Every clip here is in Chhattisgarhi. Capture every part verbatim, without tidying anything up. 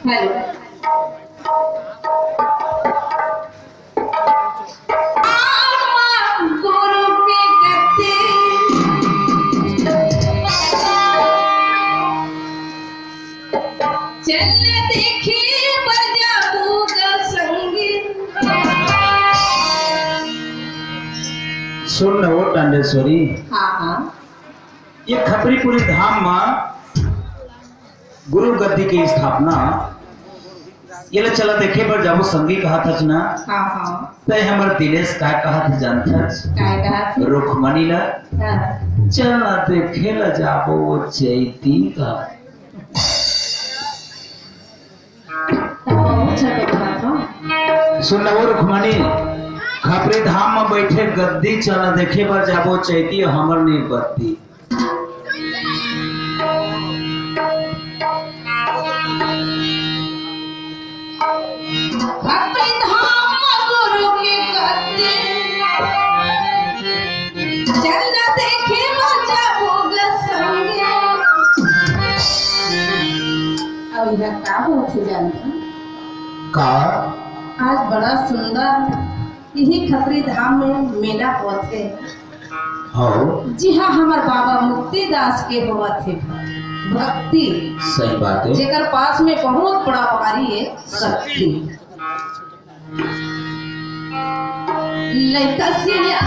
हेलो। गुरु के गद्दी चल देखे बर जाबो ग संगी। सुन न वो टांडेश्वरी, हाँ, हाँ। ये खपरीपुरी धाम म गुरु गद्दी के स्थापना, ये ला चला देखे बर जाबो संगी कहत हस ना? हाँ, हाँ। तै हमर दिनेश का कहत जानत हस? काय कहत हे? रुक्मणी ला। हाँ। चला देखे ला जाबो वो चैती का। तो बहुत अच्छा कहत हो। सुन ना वो रुक्मणी, खपरी धाम म बैठे गद्दी, चला देखे बर जाबो चैती, हमर नहीं बद्दी। खपरी धाम गुरु के गद्दी, चल देखे बर जाबो ग संगी। अउ इधर का होथे जानथन? का? आज बड़ा सुंदर इही खपरी धाम में मेला होथे। हव। जिहाँ हमर बाबा मुक्तिदास के होवत हे भक्ति। सही बात हे। जेकर पास में बहुत बड़ा भारी हे शक्ति। लइका सिया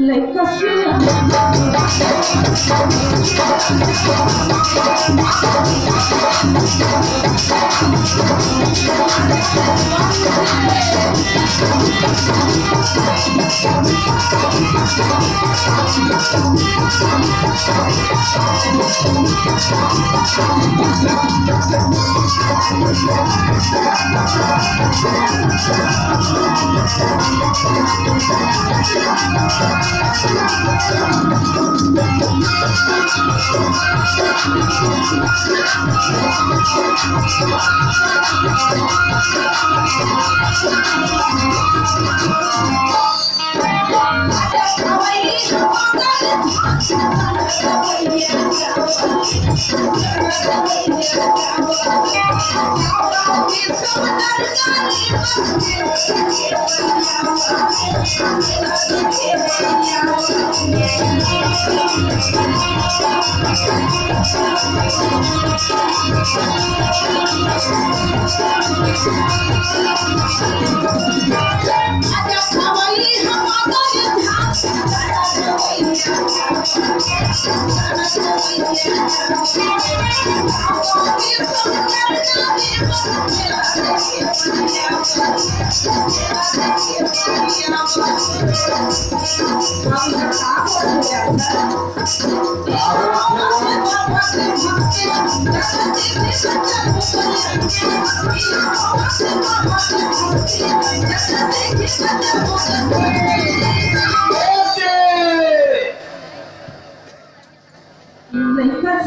लइका सिया कितना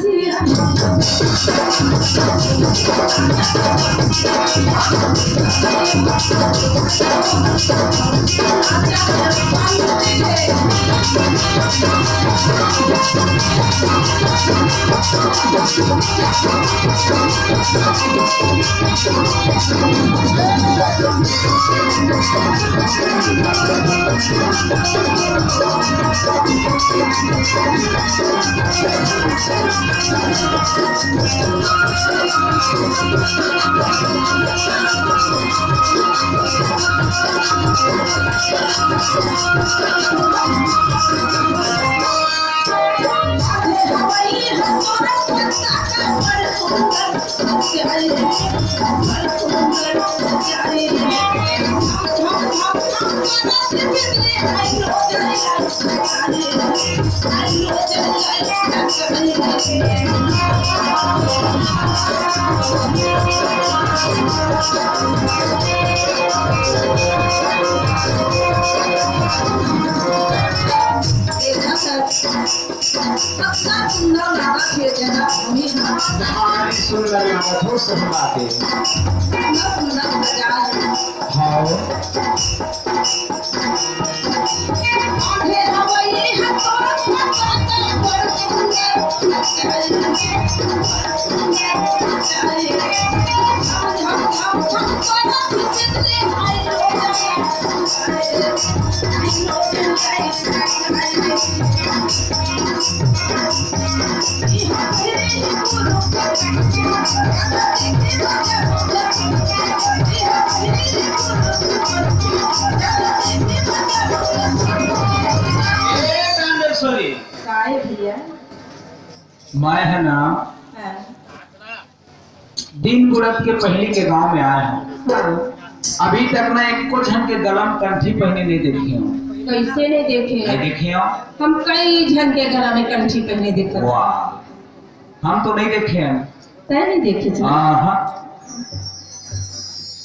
सुंदर लागत हे जगह भूमि ह। भारी सुंदर लागत हो, सही बात हे। कितना सुंदर बाजार हे। हाँ। ए कामेश्वरी। काय भैया? मैं ह ना, हाँ। दिन बुड़त के पहिली के गांव में आए हंव। हाँ। अभी तक मैं एको झन के गला म कंठी पहिने नइ देखे हंव। कइसे नइ देखे? नइ देखे हंव। हम कई झन के गला में कंठी पहिने देखे हंव। वाह, हम तो नइ देखे हंव। तैं नइ देखे हस? आहा।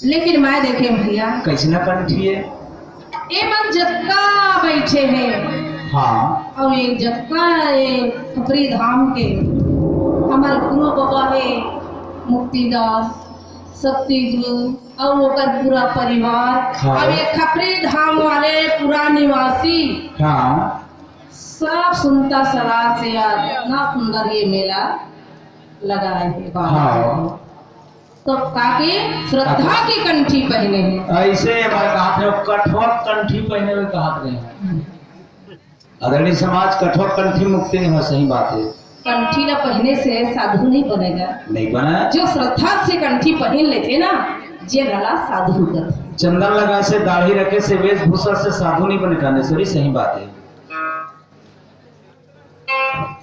लेकिन मैं देखे हंव भैया। कइसना कंठी हे? ए मन जतका बइठे हे। हाँ। अउ ए जतका ए खपरी धाम के हमर गुरु बाबा हे, मुक्तिदास, शक्ति गुरु, अउ ओकर पूरा परिवार, हाँ। अउ ए खपरी धाम वाले पूरा निवासी, हाँ। सब सुनता सलाह से आज इतना सुंदर ये मेला लगाए हे बाबा। हाँ। तो काके श्रद्धा के कंठी पहिने हे। अइसे मैं कहत हंव, कठवा कंठी पहिने ल कहत रहे हंव। आदरणीय समाज, कठवा कंठी मुक्ति नइ होय, सही बात हे। कंठी ला पहिने से साधु नइ बने गा। नइ बने। जो श्रद्धा से कंठी पहिन लेथे ना, जे ला साधु कथे। चंदन लगाए से, दाढ़ी रखे से, वेशभूषा से साधु नइ बने, कामेश्वरी, सही बात हे।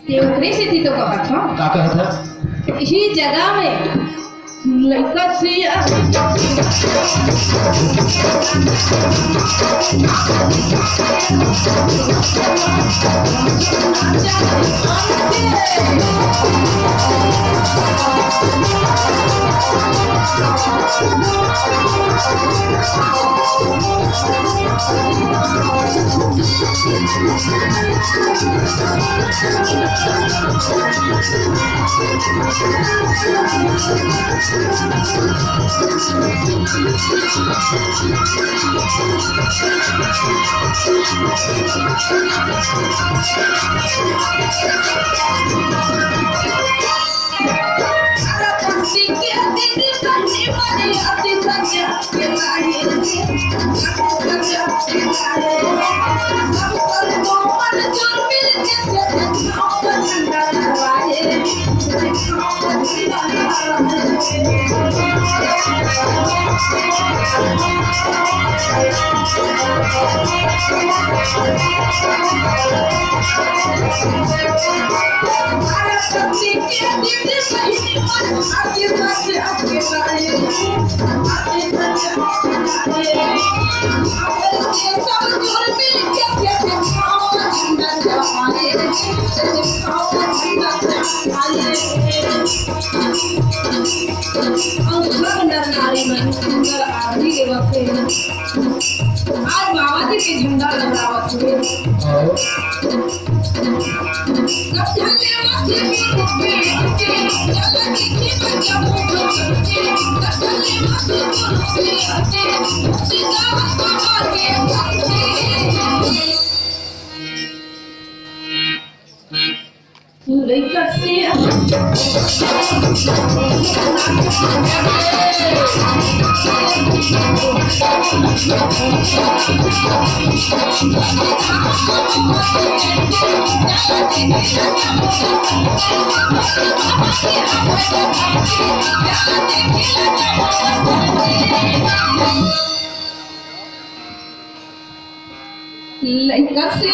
ते ओकरे सेती तो कहत हंव। का कहत हस? इही जगह में लइका से अउ सब नर नारी मन सुंदर आरती देवत हे। आज बाबा जी के झंडा लहरावत हे। लइका से लइका से